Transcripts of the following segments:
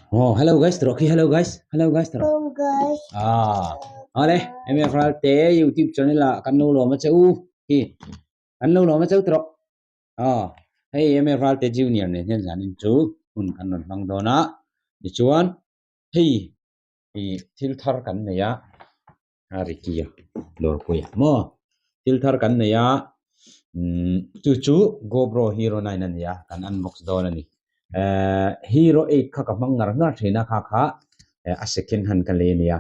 Oh, hello guys, tawh khi hello guys, hello guys tawh. Hello guys. Ah, ale, MF Ralte YouTube channel ah kan lo lawm a che u. Hi, kan lo lawm a che u tawh. Ah, hei MF Ralte Junior nen hian zanin chu hun kan rawn hmang dawn a. Tichuan, hei i thil thar kan nei a, a Ricky a dawrpui a maw thil thar kan nei a umm chu chu GoPro Hero 9 a ni a kan unbox dawn a ni ehh Hero 8 kha ka hmang ngar ngar thin a kha kha a second hand ka lei a nia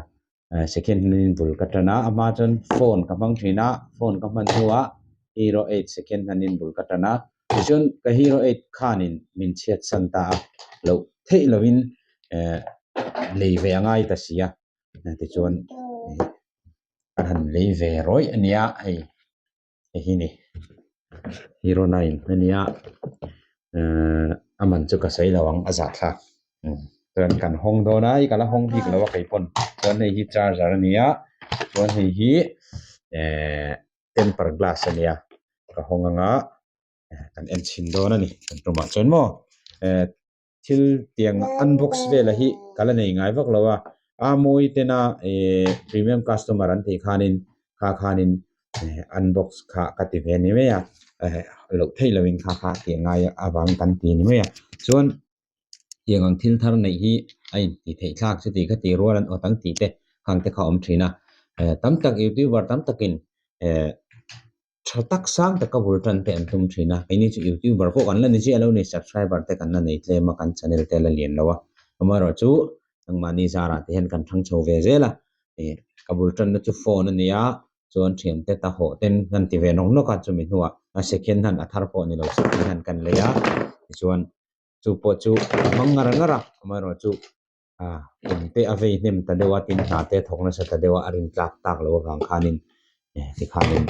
second hand in bul ka tan a a hma chuan phone ka hmang thin a phone ka hman hnuah Hero 8 second hand in bul ka tan a tichuan ka Hero 8 khanin min chhiat san ta a loh theih lovin ehh lei ve a ngai ta si a. Tichuan a han lei ve rawih a nia hei hei hi ni hero nine a nia ehh a man chu ka sawi lo ang a zahthlak chuan kan hawng dawn a hei ka la hawng bik lo a kei pawn chuan hei hi charger a nia chuan hei hi ehh temper glass a nia ka hawng anga kan en chhin dawn a ni kan tumah chuan maw ehh. Thil tiang unbox vela hi ka la nei ngai vak lo a, a mawi tena eh premium customer an tih khanin kha khanin eh unbox kha ka ti ve ni mai a, eh loh theih lohin kha kha tih ngai avang kan ti ni mai a, chuan tiang ang thil thar neih hi a inti theih thlak chuti kha tih rual an awt ang tih te khang te kha a awm thin a, eh tam tak youtuber tam takin eh. Tha tak sang taka bul tan te an tum thin a, keini chu youtuber pawh kan la ni chiah lo ni, subscriber te kan la nei tlem a, kan channel te a la lian lo a, amaherawh chu nangmahni zarah te hian kan thang chho ve zel a, ih ka bul tanna chu phone a ni a, chuan thiante ta hawh ten kan ti ve nawk nawk a, chumi hnuah a second hand a thar pawh ni lo second hand kan lei a, tichuan chu pawh chu a hmang ngar ngar a, amaherawh chu ah kum te a vei hnem ta deuh a tin hna te a thawk nasa ta deuh a a rin tlak tak loh avang khanin eh tikhanin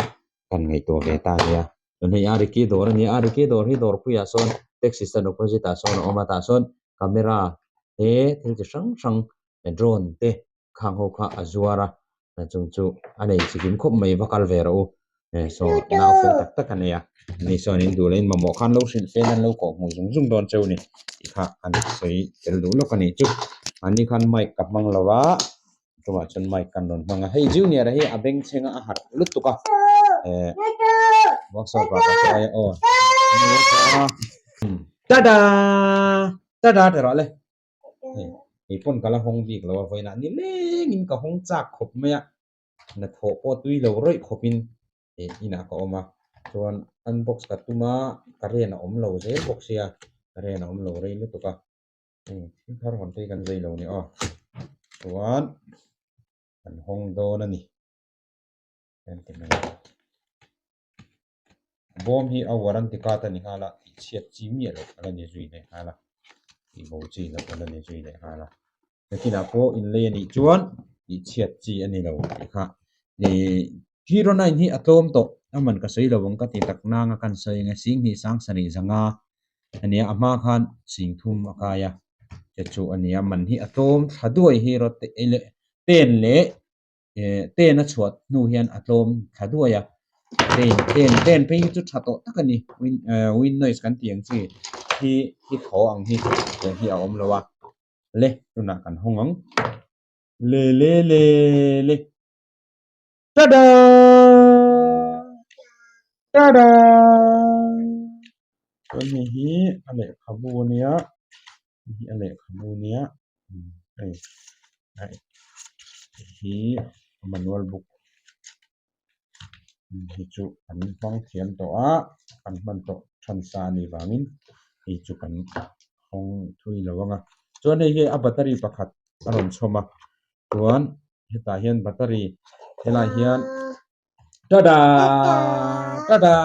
kan ngaihtuah ve ta ania chuan hei Ariki dawr a ni a Ariki dawr hi dawrpuiah sawn taxi stand opposite ah sawn a awm a tah sawn camera te thil chi hrang hrang drone te khang ho kha a zuar a chung chu a nei chi kim khawp mai va kal ve rawh u eh saw nau fel tak tak a nei a ni sawn in duh leh in mamawh khan lo hrilh fel an lo kawh hmuh zung zung dawn cheu a ni tih kha an sawi tel duh lawk a nih chu mahni khan mic ka hmang lo a chungah chuan mic kan rawn hmang a hei junior a hi a bengchheng a a harh lutuk a eh workshop ah ka hruai a aw tada tada ti rawh le. Hei pawn ka la hawng bik lo a vawiinah ni lengin ka hawng chak khawp mai a, hnathawh pawh tui lo rawih khawpin eh inah ka awm a, chuan unbox ka tum a current a awm lo zel bawk sia, current a awm lo rei lutuk a, hei thil thar hawn te hi kan zai lo ni aw, chuan kan hawng dawn a ni. Bawm hi a warranty card a ni nghal a, tih chhiat chi miah loh a la ni zui leh nghal a, tih bo chi loh a la ni zui leh nghal a. Nakinah pawh inlei a nih chuan tih chhiat chi a ni lo tih kha ih hero nine hi a tlawm tawh a man ka sawi lo ang ka ti tak nang a kan sawi ang e singhnih sang sarih zanga a nia a hma khan sing thum a kai a che chu a nia man hi a tlawm thla duai hero te leh ten leh eh ten a chhuah hnu hian a tlawm thla duai a ten ten ten phei hi chu tha tawh tak a ni win eh win noise kan tih ang chi hi hi thaw ang hi tiang hi a awm lo a le tunah kan hawng ang le le le le tada tada chuan hei hi a lehkhabu a nia hei hi a lehkhabu a nia hei hei hi a manual book hei chu an hmang thiam tawh a an hman tawh than sa a nih vangin hei chu kan hawng thui lo ang a chuan hei hi a battery pakhat a rawn chhawm a chuan hetah hian battery helaiah hian tada tada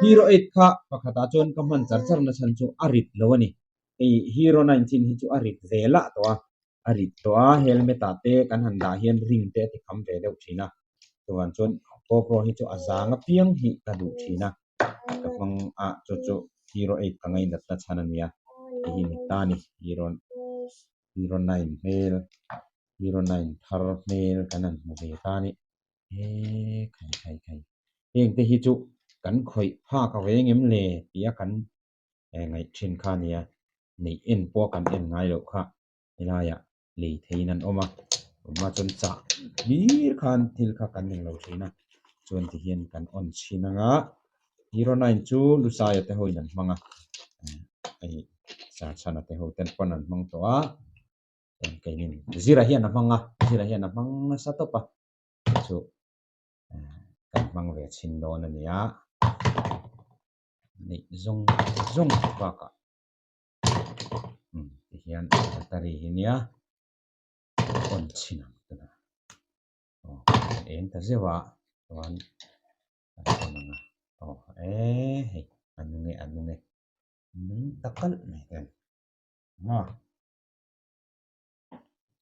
hero eight kha pakhatah chuan ka hman char char na chhan chu a rit lo a ni hei hero nine chin hi chu a rit ve lah tawh a a rit tawh a helmet ah te kan han dah hian ring te a ti kham ve deuh thin a chuan chuan GoPro hi chu a zang apiang hi ka duh thin a ka hmang a chu chu hero eight ka ngainat na chhan a nia hei hi ni ta a ni hero hero nine hmel hero nine thar hmel kan han hmu ve ta a ni he khai khai khai heng te hi chu kan khawih phak a veng em le tih a kan ngaih thin kha a nia. Neih en pawh kan en ngai loh kha helaiah lei theiin an awm a, awm a chuan chah hlir khan thil kha kan eng lo thin a, chuan tihian kan on chhin ang a, hero nine chu Lusaia te hoin an hmang a, hei Sarchhana te ho ten pawn an hmang tawh a, chuan keinin Zira hian a hmang a, Zira hian a hmang nasa tawp a, chu kan hmang ve chhin dawn a ni a, neih zawng zawng bakah. Tihian battery hi nia on chhin ang tuna aw a eng ta zeuh a chuan kan on ang a aw e hei a nung e a nung e nung ta kalh mai te maw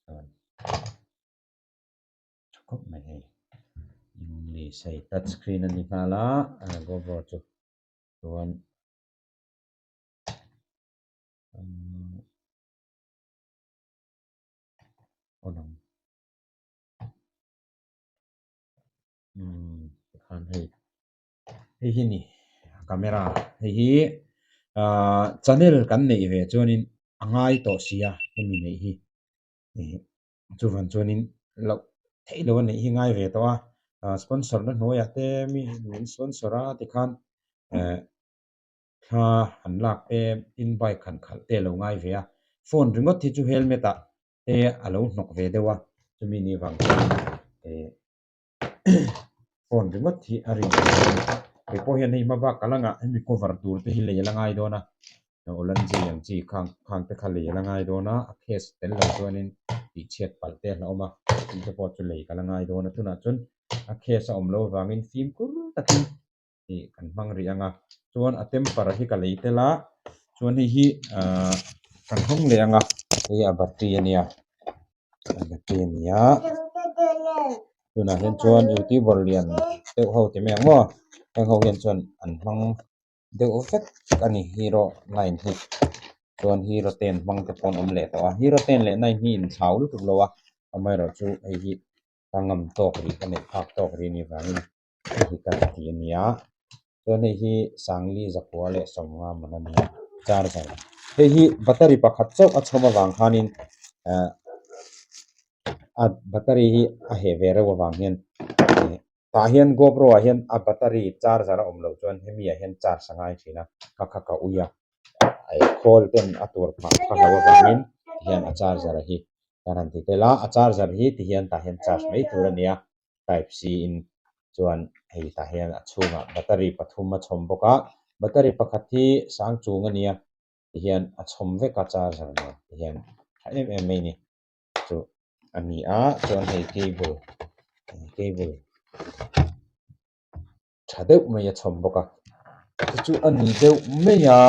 chuan tha khawp mai hei english hei touch screen a ni nghal a gopro chu chuan. Tikhan hei hei hi ni camera hei hi ahh channel kan neih ve chuanin a ngai tawh si a hemi neih hi ih chuvang chuanin loh theih loh a neih hi ngai ve tawh a ahh sponsor na hnuaiah te mi min sponsor a tikhan eh. Thla han lak te, tin bike han khalh te a lo ngai ve a, phone ringawt hi chu helmet ah te a lo hnawk ve deuh a, chumi ni vang chuan eh phone ringawt hi a rin theih a ni. Kei pawh hian hei hma bak ka la ngah hemi cover tur te hi lei a la ngai dawn a, olanzi ang chi khang khang te kha lei a la ngai dawn a, a case tel lo chuanin tihchhiat palh te a hlauhawm a, chung te pawh chu lei ka la ngai dawn a, tunah chuan a case a awm loh avangin fimkhur takin tih kan hmang rih ang a chuan a temper hi ka lei tel a chuan hei hi ahh kan hawng leh ang a hei hi a battery a nia a battery a ni a tunah hian chuan youtuber lian deuh ho ti mai ang maw heng ho hian chuan an hmang deuh vek a ni hero nine hi chuan hero ten hmang te pawh an awm leh tawh a hero ten leh nine hi inthlau lutuk lo a amaherawhchu hei hi ka ngam tawk rih ka neih phak tawk rih a nih vangin. Hei kan ti a nia chuan hei hi Sangli zakua leh sawmnga man a nia charger hei hi battery pakhat chauh a chhawm avang khanin eh a battery hi a heh ve reuh avang hian eh tah hian gopro ah hian a battery charger a awm loh chuan hemi ah hian charge a ngai thin a ka kha ka ui a eh khawl ten a tur phah ka hlauh avangin tihian a charger hi kan han ti tel a a charger hi tihian tah hian charge mai tur a nia. Type C in chuan hei tah hian a chhungah battery pathum a chhawm bawk a battery pakhat hi sang chung a nia tihian a chhawm vek a charger nen tihian tha em em mai a ni chu a ni a chuan hei cable cable tha deuh mai a chhawm bawk a chu chu a ni deuh mai a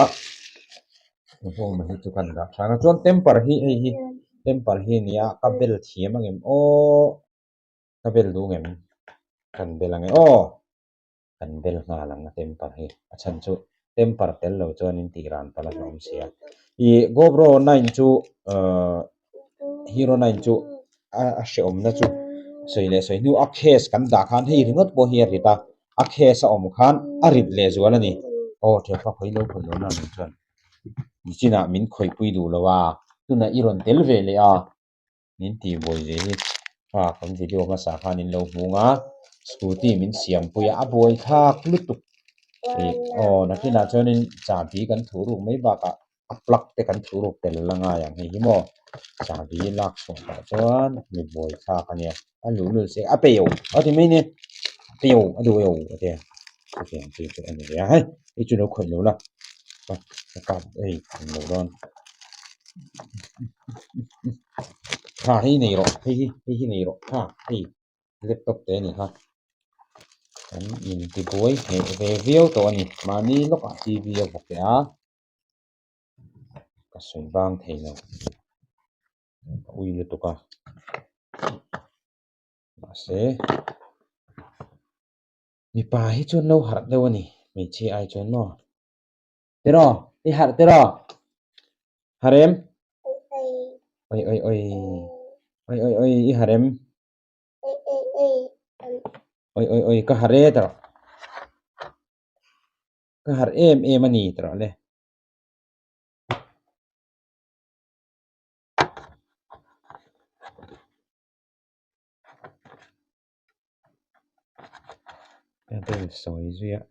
home hi chu kan dah tha ang a chuan temper hi hei hi temper hi a ni a ka bel thiam ang em aww. Ka bel duh ngem? Kan bel ang e aw! Kan bel nghal ang a temper hi. A chhan chu temper tel lo chuan in tih ran palh a hlawm sia. Ih GoPro nine chu ahh Hero nine chu a hrehawmna chu sawi leh sawi hnu a case kan dah khan hei ringawt pawh hi a rit a, a case a awm khan a rit leh zual a ni. Aw thianpa khawi lo khawih lo na nen chuan nichinah min khawihpui duh lo a, tunah i rawn tel ve leh a. Min tih buai ve hi kha kan video hmasa khan in lo hmung a scooty min siam pui a a buai thlak lutuk ih aw nakinah chuanin chahbi kan thuh ruk mai bakah a plug te kan thuh ruk tel la ngai ang hei hi maw chahbi lak chhuah pah chuan mi buai thlak a nia a luh lul se a pe o a ti mai nia a pe o a duh o a tia chutiang chi chu a ni ve a hei hei chu lo khawih lo la ka kap ei lo dawn. Tha hei nei rawh hei hi hei hi nei rawh tha hei laptop te a ni kha kan intibuai hneh ve viau tawh a ni mahni lawkah t v a bawk leh a ka sawi vang thei lo ka ui lutuk a mahse mipa hi chuan lo harh deuh a ni hmeichhia ai chuan maw. Tiraw i harh tiraw harh em oi oi oi oi oi oi i harh em oi oi oi ka harh e tiraw ka harh em em a ni tiraw le. Ka bel sawi zui a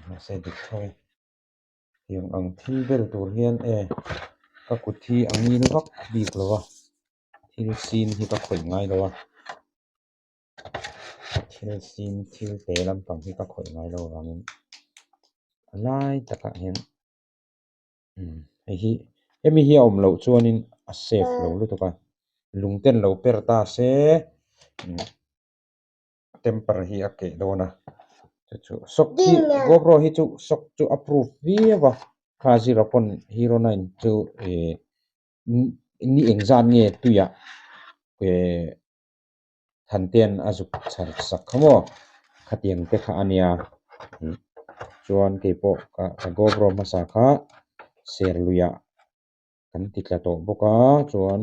mahse dik tho e tiang ang thil bel tur hian e ka kut hi a ngil vak bik lo a thil sin hi ka khawih ngai lo a thil sin thil te lampang hi ka khawih ngai lo avangin a lai takah hian hei hi hemi hi a awm loh chuanin a safe lo lutuk a lung ten lo per ta se. Temper hi a keh dawn a chu chu sock hi GoPro hi chu sock chu a proof viau a kha zero point hero nine chu ih ni engzat nge tuiah eh Thantean a zuk chhar sak kha maw khatiang te kha a nia chuan keipawh ka GoPro hmasa kha ser luiah. Kan ti tla tawh bawk a chuan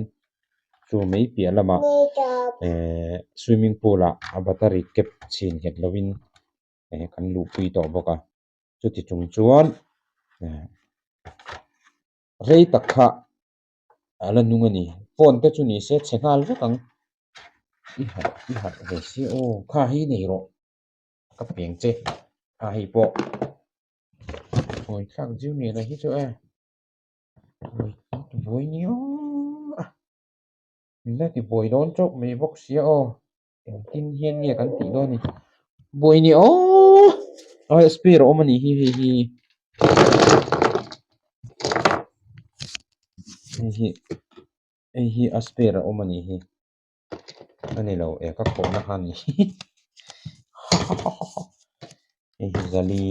chu mai piah lamah ehh swimming pool ah a battery cap chhin nghet lovin eh kan luhpui tawh bawk a chuti chung chuan eh rei tak kha a la nung a ni phone te chu ni se chhe nghal vek ang i harh i harh ve sia aw kha hi nei rawh ka peng che kha hei pawh hawi thlak junior a hi chu e. Buai ni aw min la ti buai dawn chauh mai bawk sia aw engtin hian nge kan tih dawn ni buai ni aw a spare a awm a nih hi hei hi hei hi hei hi a spare a awm a nih hi a ni lo e ka khawhna kha a ni hei hi zali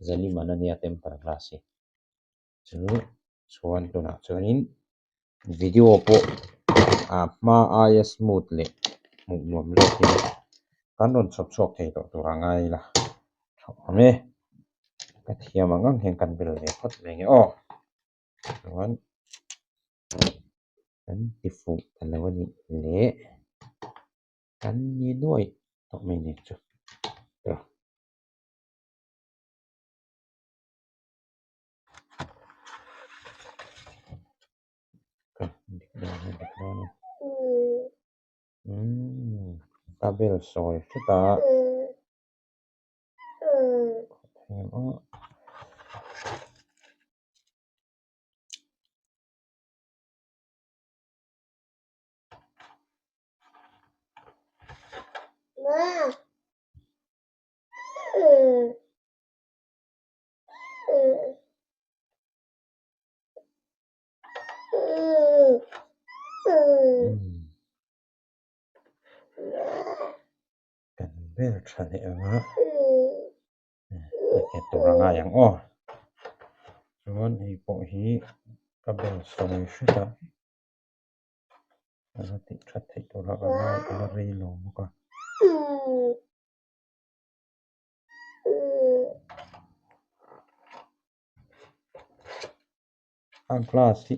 zali man a nia temper glass hi. Chu chuan tunah chuanin video pawh a hma aia smooth leh hmuh nuam lawk hi kan rawn chhawp chhuak thei tawh tur a ngai ila tha awm e ka thiam ang ang hian kan bel ve phawt mai nge aw chuan kan ti fuh ta lo a nih leh kan ni nuaih tawh mai nen chu. Ka bel sawi hret a. Kan vel tha leh ang a a nghet tur a ngai ang aw chuan hei pawh hi ka bel sawi hret a a la tih that theih tur a ka ngai a la rei lo bawk a. A glass hi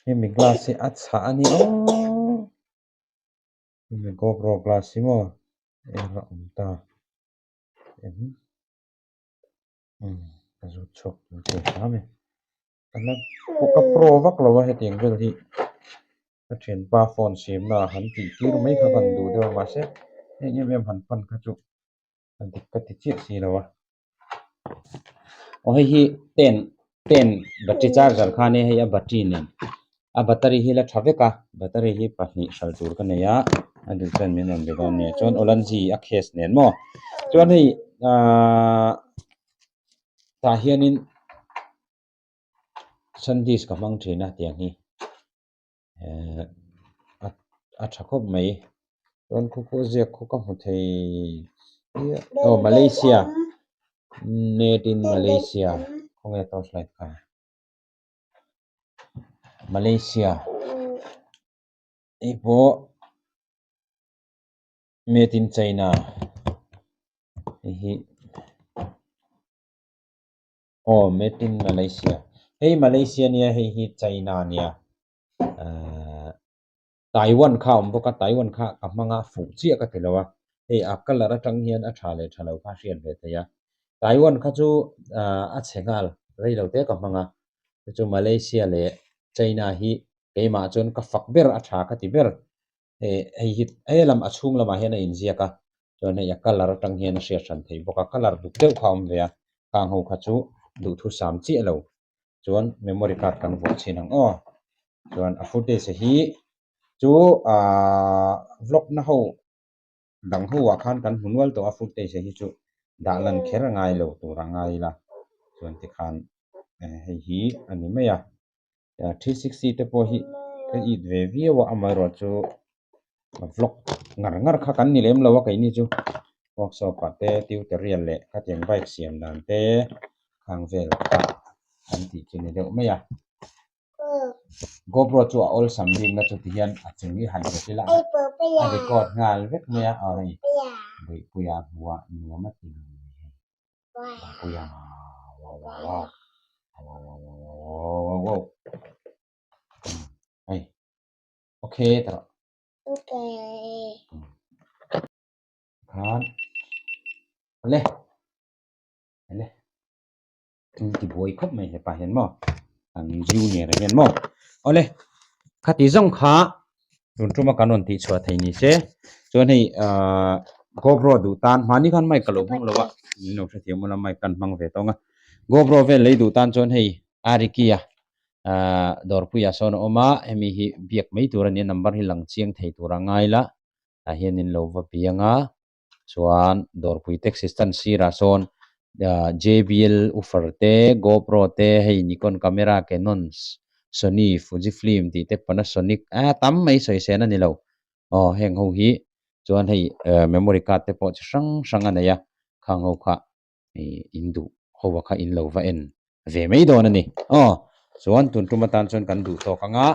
hemi glass hi a chhah a ni aw hemi gopro glass hi maw eng a awm ta em ka zut chhuak tur thei hram e ka la ka pro vak lo a hetiang vel hi. Ka thianpa phone siamna ah han tih tir mai kha kan duh deuh a mahse heng em em han pan kha chu a dik ka ti chiah si lo a. Aw hei hi ten ten battery charger kha ania hei a battery nen a battery hi la tha vek a battery hi pahnih hralh tur ka nei a a duh chuan min rawn be dawn nia chuan olanzi a case nen maw chuan hei ahh tah hianin sandisk ka hmang thin a tiang hi. Ehh a tha khawp mai chuan khu khu ziak khu ka hmu thei aw Malaysia made in Malaysia khawnge torch light kha Malaysia hei pawh made in China hei hi. Aw made in Malaysia hei Malaysia nia hei hi China ania ahh Taiwan kha a awm bawk a Taiwan kha ka hmanga fuh chiah ka ti lo a hei a colour atang hian a tha leh tha lo kha a hriat ve thei a Taiwan kha chu ahh a chhe nghal rei lo te ka hmang a chu chu Malaysia leh China hi keimah chuan ka fak ber a tha ka ti ber. Hei hei hi helam a chhung lamah hian a inziak a chuan hei a colour atang hian a hriat hran theih bawk a colour duk deuh kha a awm ve a khang ho kha chu duhthusam chiah lo chuan memory card kan vuah chhin ang aw chuan a footage hi chu ahh vlog na ho dang ho ah khan kan hmu nual tawh a footage hi chu dah lan kher a ngai lo tur a ngai ila chuan tikhan hei hi a ni mai a 360 te pawh hi ka it ve viau a amaherawhchu vlog ngar ngar kha kan ni lem lo a keini chu workshop ah te tutorial leh khatiang bike siam dan te khang vel kha an tih chu ni deuh mai a GoPro chu a awlsam bik na chu tihian a chung hi han hmet ila a record nghal vek mai a aw hei Bawihpuia hmuh ah nuam a ti ngei mai hei Bawihpuia wow wow wow wow wow wow wow wow hei okay ta rawh khan awle awle. Thil ti buai khawp mai hepa hian maw an junior ah hian maw awle khati zawng kha tun tuma kan rawn tih chhuah thei ni se chuan hei ahh GoPro duh tan hmani khan mic ka lo hmang lo a min lo hrethiam ula mic kan hmang ve tawng a GoPro vel lei duh tan chuan hei Arikia ahh dawrpuiah sawn a awm a hemi hi biak mai tur a ni a number hi lang chiang thei tur a ngai la tah hian in lo va biang a. Chuan dawrpui taxi stand sirah sawn JBL woofer te GoPro te hei Nikon camera Canon Sony Fujifilm tih te Panasonic a tam mai sawi sen a ni lo aw heng ho hi chuan hei memory card te pawh chi hrang hrang a nei a khang ho kha ih in duh ho a kha in lo va en ve mai dawn a ni aw chuan tun tum atan chuan kan duh tawk ang a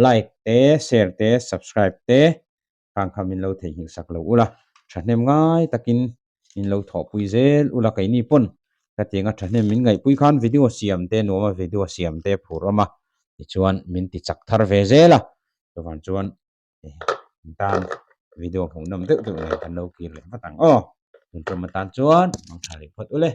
like te share te subscribe te. Khang kha min lo theihnghilh sak lo ula, thahnem ngai takin min lo thawhpui zel ula keini pawn hetianga thahnem min ngaihpui khan video siam te nuama video siam te phur awm a tichuan min ti chak thar ve zel a, chuvang chuan in tan video hmuhnawm deuh deuh nen kan lo kir leh vat ang aw, tun tum atan chuan mangtha leh phawt ule.